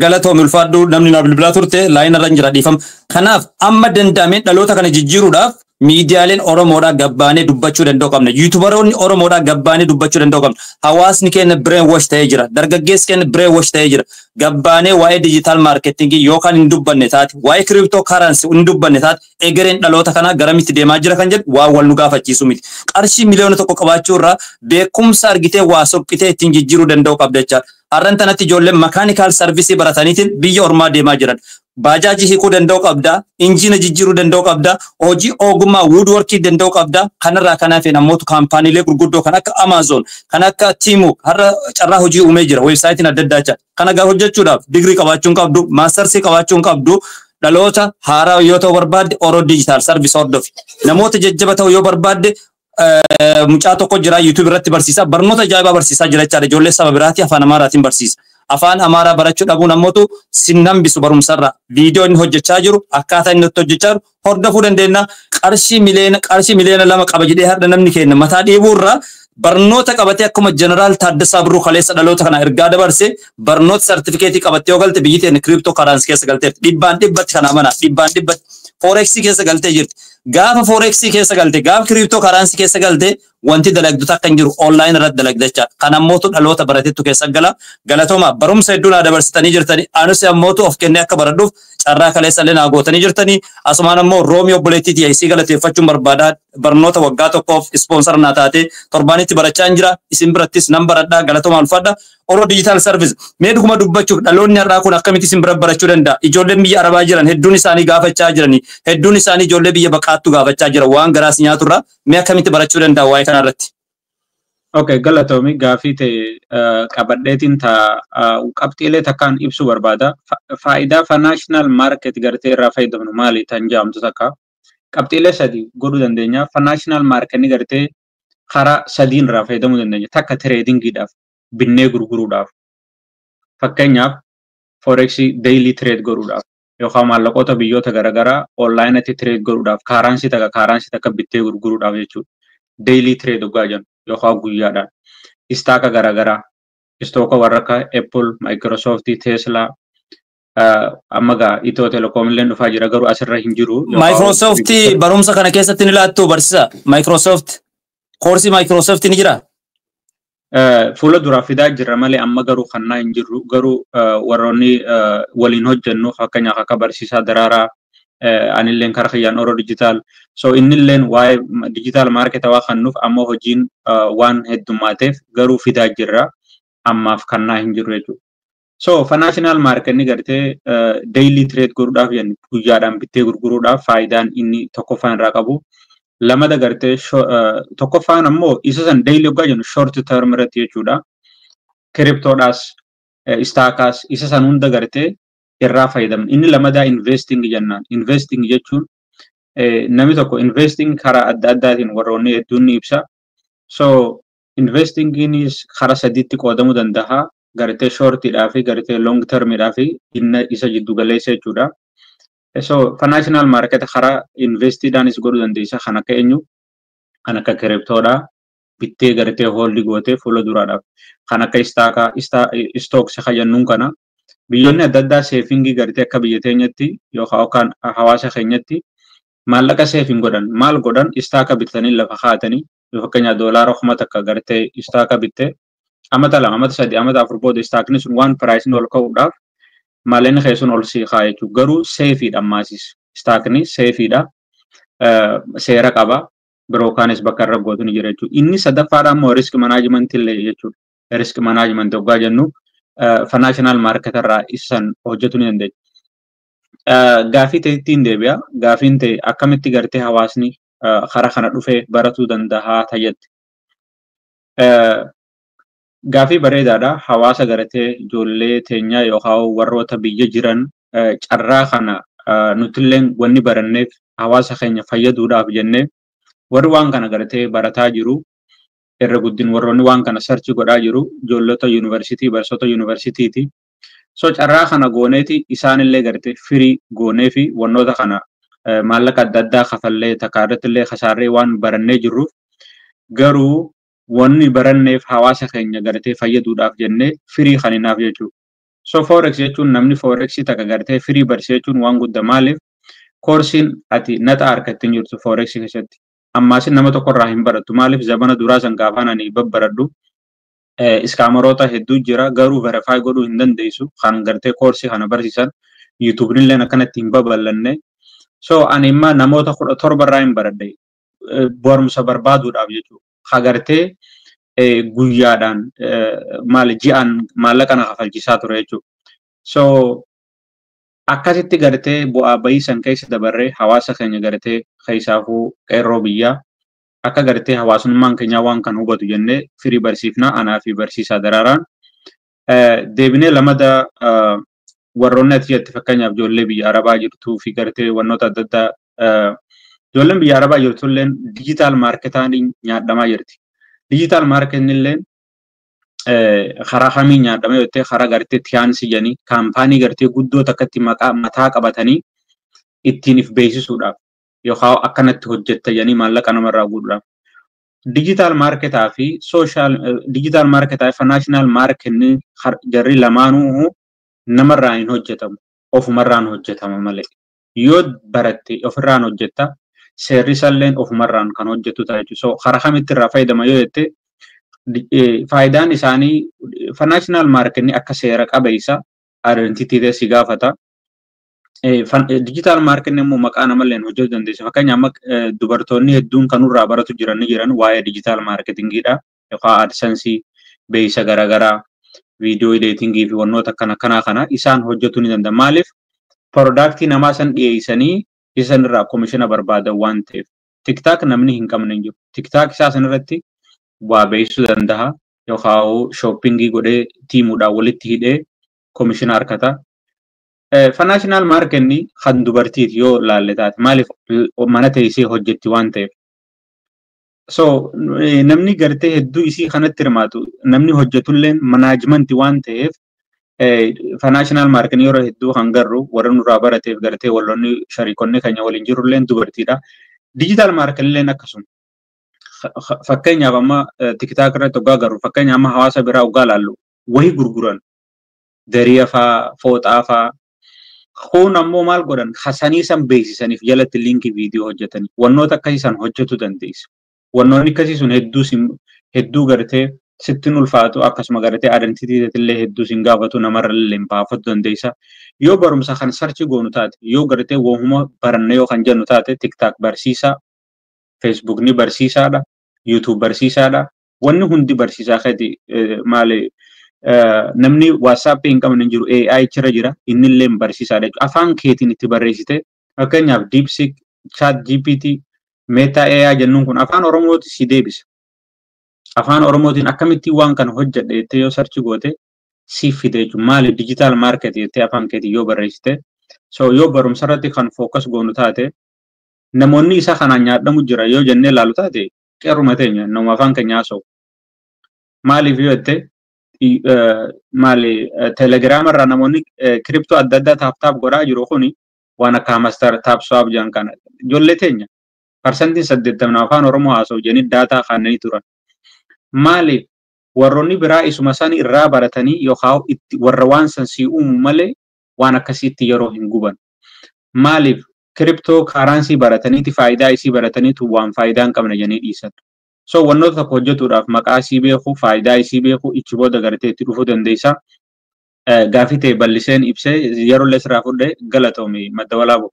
galatoomi, ulfaadhu. Namni naa bilbilaa turte line irra jira, dhiifama. Kanaaf amma danda'ameen dhaloota kana jijjiiruudhaaf Miidiyaaleen Oromoodhaa gabbaanee dubbachuu danda'u qabna. Yuutubaroonni Oromoodhaa gabbaanee dubbachuu danda'u qabna. Hawaasni keenya brain wash ta'ee jira. Dargaggeessi keenya brain wash ta'ee jira. Gabbaanee waa'ee digital marketingii yookaan hin dubbanne taate, waa'ee crypto currency hin dubbanne taate, egereen dhaloota kanaa garamitti deemaa jira kan jedhu waan wal nu gaafachiisu miti. Qarshii 1 miliyoona qabaachuu irraa beekumsa argitee waa sophitee ittiin jijjiiruu danda'u qabda jechaadha. Har'an tanatti ijoolleen mechanical service barataniitiin biyya ormaa deemaa jiran. Baajaajii hiikuu danda'u qabda, injiina jijjiiruu danda'u qabda, hojii ogummaa woodworkii danda'u qabda. Kanarraa kanaaf namoota kaampaaniilee gurguddoo kan akka Amazon, kan akka Temu har'a carraa hojii uumee jira weebsaayitiin adda addaa jecha. Kana gaa hojjechuudhaaf digirii qabaachuu hin qabdu, maastarsii qabaachuu hin qabdu. Dhaloota haaraa yoo ta'u barbaadde, Oro Digital Service hordofi. Namoota jajjaba ta'uu yoo barbaadde, mucaa tokko jira, YouTube irratti barsiisa. Barnoota ajaa'ibaa barsiisaa jira jechaadha. Ijoollee saba biraati afaan Amaaraatiin barsiisa. Afaan Amaaraa barachuu dhabuun ammootu sin hambisu barumsarra. Viidiyoo inni hojjechaa jiru, akkaataa inni itti hojjechaa jiru hordofuu dandeenya. Qarshii 2 miliyoona qaba jedhee har'a namni keenya mataa dhiibuurraa, barnoota qabatee akkuma Jeneraal Taaddasaa Birruu kaleessa dhaloota kana ergaa dabarse, barnoota sartifikeetii qabattee yoo galte, biyyi teenya crypto currency keessa galteerti. Dhibbaan dhibbatti kana amana, dhibbaan dhibbatti. Forexii keessa galtee jirti. Gaafa forexii keessa galte, gaafa crypto currency keessa galte, wanti dalagdu takka hin jiru, online irratti dalagda jechaadha. Kan ammootu dhaloota baratettu keessa gala. Galatooma, barumsa hedduu naa dabarsitanii jirtanii. Anis ammootu of kennee akka baradhuuf carraa kaleessa illee naa gootanii jirtanii. Asumaan ammoo Roomii obboleettii isii galateeffachuun barbaada. Barnoota waggaa tokkoof sponsor naa taate torbaanitti barachaa hin jira. Isin birattis nan baradhaa, galatooma, ulfaadha. Oro Digital Service. Mee dhuguma dubbachuuf dhaloonni har'aa kun akkamitti isin bira barachuu danda'a? Ijoolleen biyya Arabaa jiran hedduun isaanii gaafachaa jiranii. Hedduun isaanii ijoollee biyya baqaattu gaafachaa jira. Waan garaas nyaaturraa mee akkamitti barachuu danda'a waa'ee kanarratti? Okay, galatoomi, gaafii ta'e qabadheetiin ta qabxiilee takkaan ibsuu barbaada. Faayidaa financial market gartee irraa fayyadamnu maali tan jedhamtu takka. Qabxiilee sadi godhuu dandeenya. Financial market gartee karaa sadiin irraa fayyadamuu dandeenya. Takka tradingiidhaaf, binnee gurguruudhaaf. Fakkeenyaaf, forex daily trade godhuudhaaf yookaan maallaqoota biyyoota garaagaraa onlineatti trade godhuudhaaf, currency takka currency takka bittee gurguruudhaaf jechuudha. Daily trade hoggaa jennu yookaan guyyaadhaan. Stocka garaagaraa, stocka warra akka Apple, Microsoft, Tesla, amma gaa Itiyoo Telekoom illee dhufaa jira, garuu asirra hin jiru. Microsoft barumsa kana keessatti ni laattu, barsiisa? Microsoft, koorsii Microsoft ni jira? Fuula duraa fidaa jirra malee amma garuu kannaa hin jirru. Garuu warroonni waliin hojjennu, fakkeenyaaf akka barsiisaa Daraaraa, anilleen karaa kiyyaan Oro Digital, so innilleen waa'ee digital market waa kannuuf ammoo hojiin waan heddumaateef garuu fidaa jirra, ammaaf kannaa hin jiru jechuudha. So financial market ni gartee daily trade godhuudhaaf jennu, guyyaadhaan bittee gurguruudhaaf faayidaan inni tokkoffaan irraa qabu. Lamada gartee tokkoffaan ammoo isa san daily hoggaa jennu short term irratti jechuudha. Cryptodhaas, stockaas, isa san hunda gartee irraa fayyadamna. Inni lamadaa investing jennaan. Investing jechuun namni tokko investing karaa adda addaatiin warroonni hedduun ni ibsa. So investingiinis karaa sadiitti qoodamuu danda'a. Gartee shortiidhaa fi gartee long termidhaa fi inni isa jiddu galeessa jechuudha. So financial market karaa investiidhaanis godhuu dandeessa. Kan akka eenyu? Kan akka cryptodhaa bittee gartee hold gootee fuula duraadhaaf. Kan akka stockaa, stocks jennuun kana biyyoonni adda addaa savingii gartee akka biyya teenyatti yookaan hawaasa keenyatti maallaqa saving godhan maal godhan? Stocka bitanii lafa kaa'atanii, fakkeenyaaf doolaara 1000 gartee stocka bittee amata 2, amata 3, amata 4 booda stockni sun waan priceni ol ka'uudhaaf maallaqni kee sun ol sii kaa'a jechuudha. Garuu safeiidha ammaasis. Stockni safeiidha. Seera qaba. Biroo kaanis bakka irra gootu ni jira jechuudha. Inni sadaffaadha immoo risk managementii illee jechuudha. Risk managementii hoggaa jennu financial market irraa isan hojjetuu ni dandeenya. Gaafii ta'ettiin deebi'a. Gaafiin ta'e akkamitti gartee hawaasni karaa kana dhufee baratuu danda'a tayyatti. Gaafii bareedaadha. Hawaasa garatee ijoollee teenyaa yookaan warroota biyya jiran carraa kana nutillee wanni baranneef hawaasa keenya fayyaduudhaaf jennee, warri waan kana garatee barataa jiru irra guddin, warroonni waan kana search godhaa jiru ijoollota yuunivarsiitii, barsiisota yuunivarsiitiiti. So carraa kana gooneeti isaanillee gartee firii goonee fi wannoota kana maallaqa adda addaa kafallee takka irratti illee kasaarree waan barannee jirruuf, garuu wanni baranneef hawaasa keenya gartee fayyaduudhaaf jennee firii kaninaaf jechuudha. So forex jechuun namni forex takka gartee firii barsiise jechuun waan guddaa. Maaliif? Koorsiin ati naxa harkatti hin jirtu forex keessatti. Ammaas nama tokkorraa hin barattu. Maaliif zamana duraa san gaafaan ani babbaradhu scammeroota hedduu jira, garuu verify godhuu hin dandeessu kan gartee koorsii kana barsiisan. YouTube'n illee akkanatti hin babal'anne. So ani imma namoota 17 irraa hin baradhe barumsa barbaaduudhaaf jechuudha. Ha gartee guyyaadhaan maali ji'aan maallaqa na kafalchiisaa ture jechuudha. So akkasitti gartee bu'aa bayii san keessa dabarree hawaasa keenya gartee keessaafuu qeerroo biyyaa akka gartee hawaasummaan keenya waan kan hubatu jennee firii barsiifnaa, anaa fi barsiisaa Daraaraan. Deebinee lamada warroonni ati jette, fakkeenyaaf ijoollee biyya Arabaa jirtuu fi gartee wannoota adda addaa, ijoolleen biyya Arabaa jirtu illee digital marketaan nyaadhamaa jirti. Digital marketiin illee karaa kamiin nyaadhama jettee, karaa gartee Tiens jedhanii kaampaanii gartee guddoo takkatti maqaa mataa qabatanii ittiin if beeksisuudhaaf yookaan akkanatti hojjetta jedhanii maallaqa namarraa guutuudhaaf. Digital marketaa fi social digital marketaa fi financial marketiin jarri lamaanuu namarraa hin hojjetamu. Ofumarraan hojjetama malee. Yoo baratte ofirraan hojjetta, seerri isalleen ofumarraan kan hojjetu ta'a jechuudha. So karaa kamitti irraa fayyadama yoo jette, faayidaan isaanii financial marketiin akka seera qabeessa identity si gaafata. Digital marketiin immoo maqaa namalleen hojjechuu dandeessa. Fakkeenyaaf amma dubartoonni hedduun kan nurraa baratu jiran ni jiran waa'ee digital marketingiidha. Yookaan AdSense, beeksisa garaagaraa, video editingii fi wannoota akkana kanaa kana isaan hojjetuu ni danda'a. Maaliif productii namaa san dhiyeessanii isan irraa komishina barbaadan waan ta'eef. TikTok namni hin qabne hin jiru. TikTok isaa sanarratti waa beeksisuu danda'a yookaan shoppingii godhee tiimuudhaan walitti hidhee komishina harkata. Financial marketiin kan dubartiiti yoo laalle taate, maaliif mana teessee hojjetti waan ta'eef. So namni gartee hedduu isii kanatti hirmaatu, namni hojjetullee managementii waan ta'eef, financial marketiin yeroo hedduu kan garru warra nurraa barateef gartee walloonni shariikonni keenya waliin jirullee dubartiidha. Digital marketiin akkasuma. Fakkeenyaaf amma TikTok irratti hoggaa agarru, fakkeenya amma hawaasa biraa hoggaa laallu, wahii gurguran, dariya faa, fooxaa faa. Kun ammoo maal godhan? Hasanii san beeksisaniif jalatti linkii viidiyoo hojjetanii wannoota akkasii san hojjetuu dandeessa. Wannoonni akkasii sun hedduu hedduu gartee sittin ulfaatu, akkasuma gartee identity illee hedduu sin gaafatu, namarra illee hin baafatu dandeessa. Yoo barumsa kan search goonu taate, yoo gartee wahuma baranne yoo kan jennu taate, TikTok barsiisaa, Facebookni barsiisaadha, YouTube barsiisaadha. Wanni hundi barsiisaa keeti. Maali, namni WhatsApp hin qabne hin jiru, AI chira jira, inni illee barsiisaadha jechuudha. Afaan keetiin itti barreessite, fakkeenyaaf DeepSeek, Chat GPT, Meta AI jennuun kun afaan Oromooti si deebisa. Afaan Oromootiin akkamittiin waan kana hojjedhe jettee yoo search goote siif fide jechuudha. Maali, digital market jettee afaan keetiin yoo barreessite. So yoo barumsa irratti kan focus goonu taate, namoonni isa kanaan nyaadhamu jira yoo jennee ilaalu taate, qeerruma teenya nama afaan keenya haasa'u. Maaliif yoo jette, maali, Telegram irraa namoonni crypto adda addaa tap tap godhaa jiru kuni, waan akka Hamster, TapSwap jedhan kana, ijoollee teenya 80% afaan Oromoo haasa'u jedhanii data kaannanii turan. Maaliif warroonni biraa isuma san irraa baratanii yookaan itti warra waan san sii uumu malee waan akkasiitti yeroo hin guban. Maaliif crypto currency barataniiti, faayidaa isii barataniitu waan faayidaa hin qabne jedhanii dhiisan. So wannoota tokko hojjetuudhaaf maqaa isii beeku, faayidaa isii beeku, ichi booda gartee itti dhufuu dandeessa. Gaafii ta'e bal'iseen ibsee yeroo illee sirraa fudhee, galatoomi, Madda Walaaboo.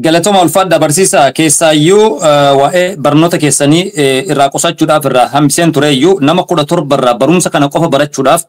Galatooma, ulfaadha barsiisaa. Keessaayyuu waa'ee barnoota keessanii irraa qusachuudhaaf irraa hambiseen tureeyyuu, nama 17 irraa barumsa kana qofa barachuudhaaf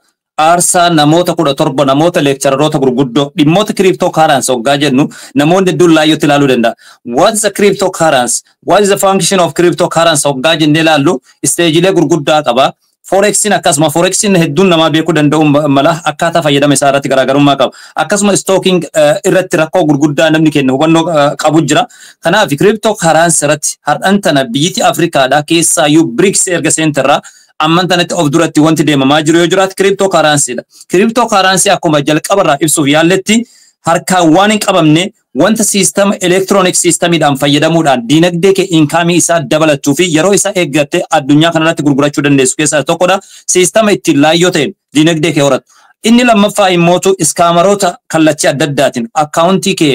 aarsaa namoota 17, namoota lectureroota gurguddoo. Dhimmoota crypto currency hoggaa jennu namoonni hedduun laayyootti ilaaluu danda'a. What is a crypto currency? What is the function of crypto currency hoggaa jennee ilaallu stageilee gurguddaa qaba. Forexiin akkasuma, forexiin hedduun namaa beekuu danda'u mala, akkaataa fayyadama isaa irratti garaagarummaa qaba. Akkasuma stocking irratti rakkoo gurguddaa namni kennu hubannoo qabu jira. Kanaaf crypto currency irratti har'an tana biyyiti Afrikaadhaa keessaayyuu BRICS erga seenterraa amman tanatti of duratti wanti deemamaa jiru yoo jiraate crypto currencydha. Crypto currency akkuma jalqabarraa ibsuuf yaalletti harkaan waan hin qabamne, wanta siistama electronic systemiidhaan fayyadamuudhaan diinagdee kee incomeii isaa dabalachuu fi yeroo isaa eeggattee addunyaa kanarratti gurgurachuu dandeessu keessaa tokkodha. Siistama ittiin laayyoo ta'een diinagdee kee horatu. Inni lammaffaa immootu scammeroota kallachii adda addaatiin accountii kee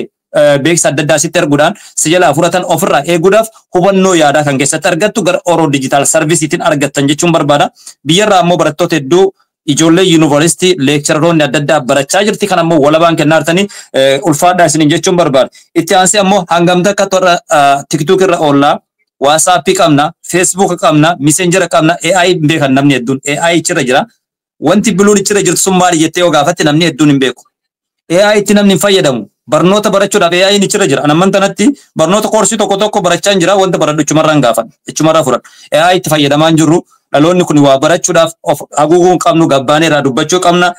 Beeksisa adda addaa sitti erguudhaan si jalaa fudhatan ofirraa eeguudhaaf hubannoo yaadaa kan keessatti argattu gara Oro Digital Serviceiitiin argattan jechuun barbaada. Biyyarraa ammoo barattoota hedduu, ijoollee yuunivarsiitii, lectureroonni adda addaa barachaa jirti. Kan ammoo walabaan kennaa jirtanii ulfaadhaa isiniin jechuun barbaada. Itti aansee ammoo hangamta akka toora TikTok irra oollaa, WhatsAppii qabna, Facebook qabna, Messengera qabna, AI hin beekan namni hedduun. AI ichirra jira. Wanti blueun ichirra jirtu sun maali jettee yoo gaafatte namni hedduun hin beeku. AI itti namni hin fayyadamu. Barnoota barachuudhaaf AI ichirra jira. Anamman tanatti barnoota koorsii tokko tokko barachaa hin jira. Wanta baradhu ichumarraa hin gaafadhu. Ichumarraa fudhadhu. AI itti fayyadamaa hin jirru. Dhaloonni kun waa barachuudhaaf of haguuguu hin qabnu, gabbaanee irraa dubbachuu qabna.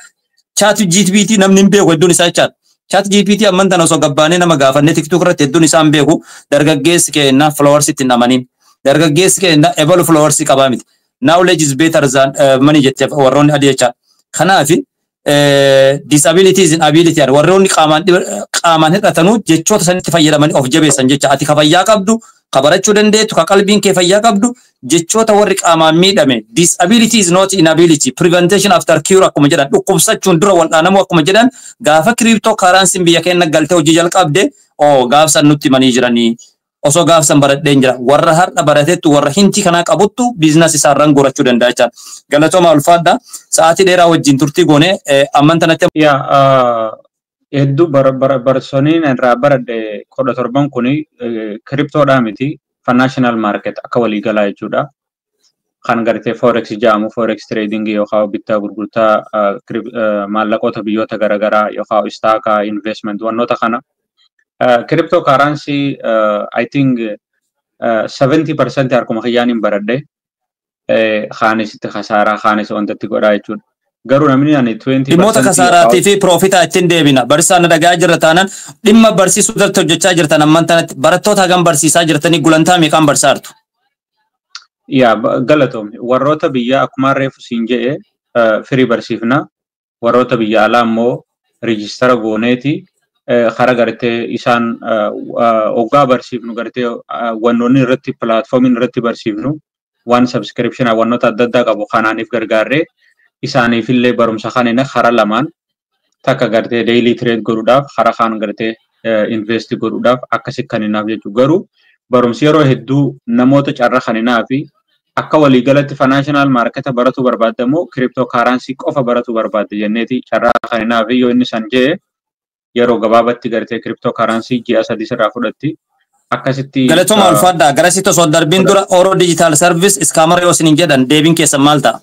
Chat GPT namni hin beeku hedduun isaa jechaadha. Chat GPT amman tana osoo gabbaanee nama gaafannee TikTok irratti hedduun isaa hin beeku. Dargaggeessi keenya followers itti hin amanin. Dargaggeessi keenya ebalu followers qabaa miti. Knowledge is better than money jettee warroonni adii jechaadha. Kanaafi disability is inability, warroonni qaamaan hir'atanuu jechoota sanitti fayyadamanii of jabeessan jecha. Ati ka fayyaa qabdu, ka barachuu dandeettu, ka qalbiin kee fayyaa qabdu, jechoota warri qaamaan miidhame, disability is not inability, prevention after cure akkuma jedhan, dhukkubsachuun dura wal'aanamuu akkuma jedhan, gaafa crypto currencyn biyya keenya galtee hojii jalqabde oo gaafsan nutti himanii jiranii osoo gaafsan baradheen jira. Warra har'a baratettu, warra hintii kanaa qabuttu business isaarraan gorachuu danda'a jechaadha. Galatooma, ulfaadha. Sa'aatii dheeraa wajjin turtii goone amman tanatti. Yaa, hedduu barsooniin irraa baradhe 17 kuni cryptodhaa miti, financial market akka waliigalaa jechuudha. Kan gartee forex jedhamu, forex trading yookaan bittaa gurgurtaa maallaqoota biyyoota garaagaraa yookaan stockaa, investment, wannoota kana. Crypto currency I think 70% harkuma kiyyaan hin baradhe. Kaanis itti kasaaraa, kaanis wantatti godhaa jechuudha. Garuu namni ani 20% Dhimmoota kasaaraatii fi profitaa ittiin deebina. Barsiisaan na dhagaa jirra taanaan, dhimma barsiisuu irratti hojjechaa jirtan amman tanatti barattoota hagam barsiisaa jirtanii, gulantaa meeqaan barsiisaartu? Yaa, galatoomne. Warroota biyyaa akkuma reefu siin jedhe firii barsiifna. Warroota biyya alaa immoo register gooneeti karaa gartee isaan hoggaa barsiifnu, gartee wannoonni irratti, platformiin irratti barsiifnu waan subscriptionaa wannoota adda addaa qabu kanaaniif gargaarree isaaniifillee barumsa kanina karaa lamaan, takka gartee daily trade godhuudhaaf, karaa kaan gartee invest godhuudhaaf akkasi kaninaaf jechuudha. Garuu barumsi yeroo hedduu namoota carra kaninaa fi akka waliigalatti financial market baratu barbaadda moo crypto currency qofa baratu barbaadda jenneeti carraa kaninaa fi yoo inni san jee yeroo gabaabatti gartee crypto currency ji'a 3 sirraa fudhatti. Akkasitti. Galatooma, ulfaadhaa. Garasitti osoo darbiin dura, Oro Digital Service scammer yoo isiniin jedhan deebiin keessan maal ta'a?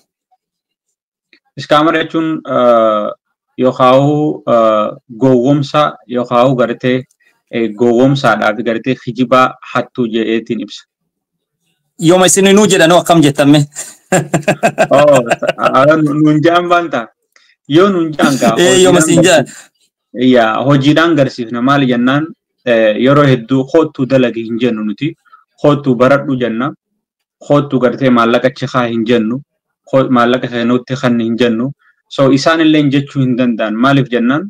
Scammer jechuun yookaan gowwomsa yookaan gartee gowwomsaadhaaf gartee kijibaa hattuu jedheetiin ibsa. Yooma isininuu jedhanoo akkam jettamme? Nuun ja'an baanta. Yoo nuun ja'an gaa. Yooma isin jedhan. Yaa, hojiidhaan garsiifna. Maali jennaan, yeroo hedduu koottuu dalagi hin jennu nuti, koottuu baradhu jenna, koottuu gartee maallaqa chikaa hin jennu, maallaqa kennuutti kan hin jennu. So isaan illee jechuu hin danda'an. Maaliif jennaan,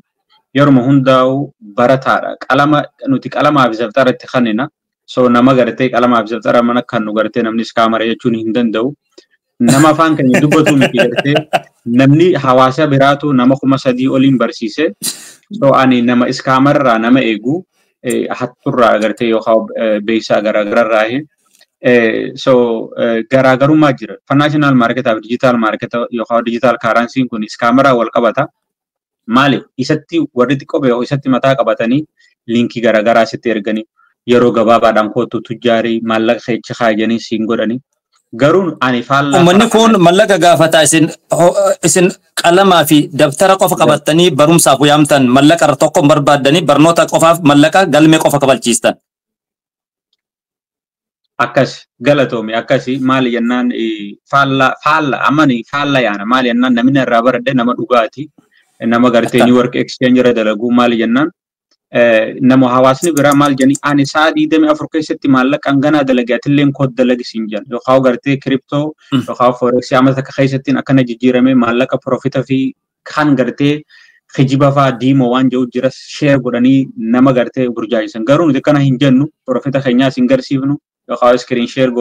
yeruma hundaa'u barataadha. Qalama nuti qalamaa fi dabtara itti kennina. So nama gartee qalamaa fi dabtara mana kan nu gartee namni scammer jechuun hin danda'u. Nama afaan keenya dubbatu miti, gartee namni hawaasa biraatu nama 3000 oliin barsiise. So ani nama scammerraa nama eegu hatturraa gartee yookaan beeksisaa garagararraa. So garaagarummaa jira. Financial market fi digital market yookaan digital currency kun scammeraa wal qabata. Maali? Isatti warri xiqqoo beeku isatti mataa qabatanii linkii garaagaraa sitti erganii yeroo gabaabaadhaan kootu tujjaarii maallaqa keechi kaayanii siin godhanii. Garuu ani faallaa. Uummanni kun mallaqa gaafata, isin qalamaa fi dabtara qofa qabattanii barumsaaf yaamtan, mallaqa irra tokko hin barbaaddanii, barnoota qofaaf mallaqa galmee qofa kafalchiistan. Akkas, galatoomi. Akkasi. Maali jennaan, faalla faalla amani faalla yaana. Maali jennaan, namni irraa baradhe nama dhugaati, nama gartee New York Exchange irra dalagu. Maali jennaan, nama hawaasni biraa maal jedhani, ani sa'a 24 keessatti maallaqa hanganaa dalage, atilleen kood dalagi siin jedhan, yookaan gartee crypto yookaan forex amma takka keessattiin akkana jijjiirame maallaqa profita fi kan gartee kijiba fa'aa demo waan jedhu jira, share godhanii nama gartee burjaajisan. Garuu nuti kana hin jennu, profita keenyaas hin garsiifnu yookaan screen share.